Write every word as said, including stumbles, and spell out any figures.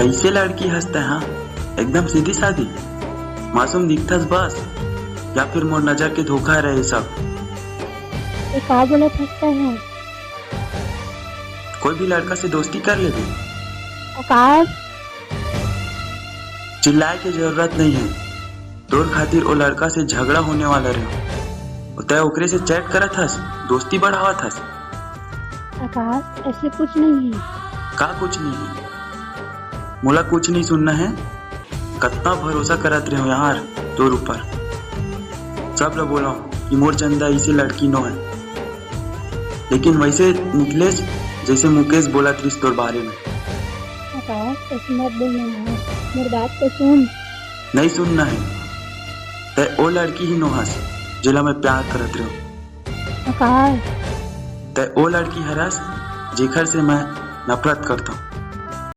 कइसे लड़की हस तैं, हाँ? एकदम सीधी सादी, मासूम दिखथस बस, या फिर मोर नजर के धोखा रहे सब? ये का बोलत हस तैं, हाँ? कोई भी लड़का से दोस्ती कर लेबे। आकाश, चिल्लाए के जरूरत नहीं है। तोर खातिर ओ लड़का से झगड़ा होने वाला रहे, तैं ओकरे से चैट करत हस, दोस्ती बढ़ावत हस। आकाश, ऐसे कुछ नहीं है। का कुछ नहीं है? मोला कुछ नहीं सुनना है। कतना भरोसा करत रहे यार तोर ऊपर। सब ल बोला कि मोर चंदा इसे लड़की नो है, लेकिन वैसे निकलेस जैसे मुकेश बोलत रिस तोर बारे में। आकाश, ऐसे मत बोल ना यार, मोर बात तो सुन। नहीं सुनना है। तैं ओ लड़की ही नो हस जेला मैं प्यार करत रहे। आकाश, तैं ओ लड़की हरस जेखर से मैं नफरत करता हूँ।